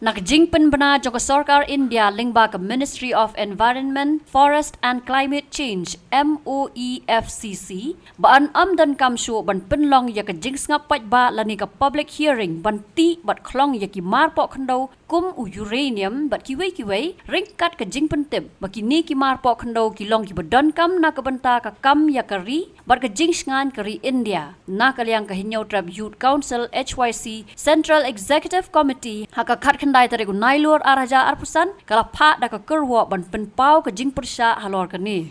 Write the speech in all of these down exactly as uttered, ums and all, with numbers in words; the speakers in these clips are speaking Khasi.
Na ka jingpynbna jong ka sorkar India lyngba ka Ministry of Environment, Forest and Climate Change, M O E F C C, ba yn ym donkam shuh ban pynlong ïa ka jingsngap paidbah lane ka public hearing ban tih bad khlong ïa ki mar poh khyndew kum u uranium bad kiwei kiwei, ryngkat ka jingpyntip ba kine ki mar poh khyndew ki long kiba donkam na ka bynta ka kam ïa ka ri bad ka jingshngaiñ ka ri India. Na ka liang ka Hynñiewtrep Youth Council, H Y C, Central Executive Committee, ha ka khatkhyndai tarik u Nailur ar hajar arphew san, ka la phah da ka kyrwoh ban pynpaw ka jingpyrshah halor kane.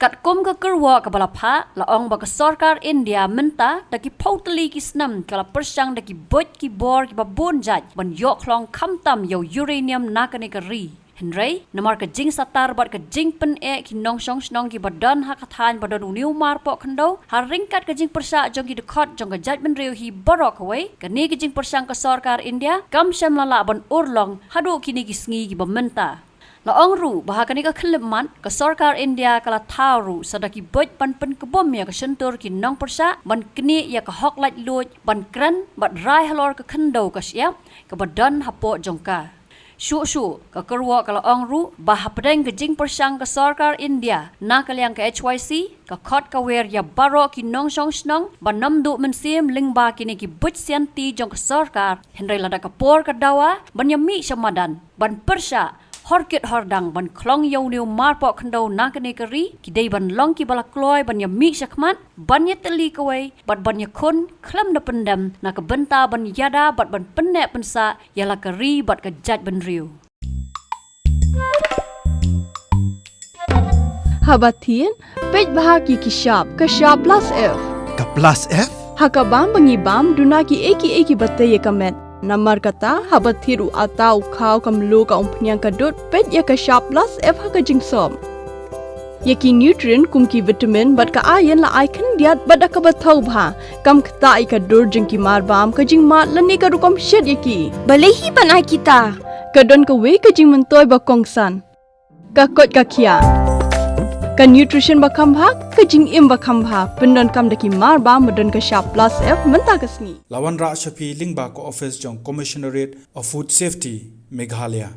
Katkum ka kyrwoh kaba la phah, la ong ba ka sorkar India mynta da ki phew tylli ki snem ka la pyrshang da ki buit ki bor kiba bun jait ban ïoh khlong khamtam ïa u uranium na kane ka ri. Hynrei namar ka jingsatar bad ka jingpyneh ki nongshong shnong kiba don ha ka thaiñ ba don une u mar poh khyndew, ha ryngkat ka jingpyrshah jong ki dkhot jong ka jaitbynriew hi baroh kawei, kane ka jingpyrshang ka sorkar India kam shym la lah ban urlong haduh kine ki sngi kiba mynta. La ong ruh ba ha kane ka khyllipmat ka sorkar India ka la thaw ruh sa da ki buit ban pynkbum ïa ka shyntur ki nongpyrshah ban knieh ïa ka hok laitluid ban kren bad rai halor ka khyndew ka shyiap kaba don hapoh jong ka. Shuh shuh ka kyrwoh ka la ong ruh ba hapdeng ka jingpyrshang ka sorkar India na ka liang ka H Y C, ka khot ka wer ïa baroh ki nongshong shnong ban ym duh mynsiem lyngba kine ki buit sianti jong ka sorkar, hynrei lada ka por ka dawa ban ïa mih sha madan ban pyrshah hor kit hor dang ban khlong ïa une u mar poh khyndew na kane ka ri, ki dei ban long kiba la kloi ban ïa mih sha khmat, ban ïa tylli kawei bad ban ïa khun khlem da pyndem na ka bynta ban ïada bad ban pynneh pynsah ïa la ka ri bad ka jaitbynriew. Haba thied, peit bha ki ki shap, ka shap plus F. Ka plus F? Ha ka bam ba ngi bam, duna ki ei ki ei kiba tei ïa ka met. Namar kata, haba thied u atta, u khaw, ka mluh, ka umphniang, ka dud, peit ïa ka shap plus F ha ka jingsop. Ïa ki nutrient kum ki vitamin bad ka iron la ai khyndiat bad da kaba thaw bha. Kam ktah ïa ka dur jong ki mar bam, ka jingmad lane ka rukom shet ïa ki. Balei hi ban ai kita? Ka don kawei ka jingmyntoi ba kongsan. Ka koit ka khiah. Ka nutrition ba kham bha, ka jingim ba kham bha. Pyndonkam da ki mar bam ba don ka shap plus F mynta ka sngi. La wanrah sha phi lyngba ka office jong Commissionerate of Food Safety, Meghalaya.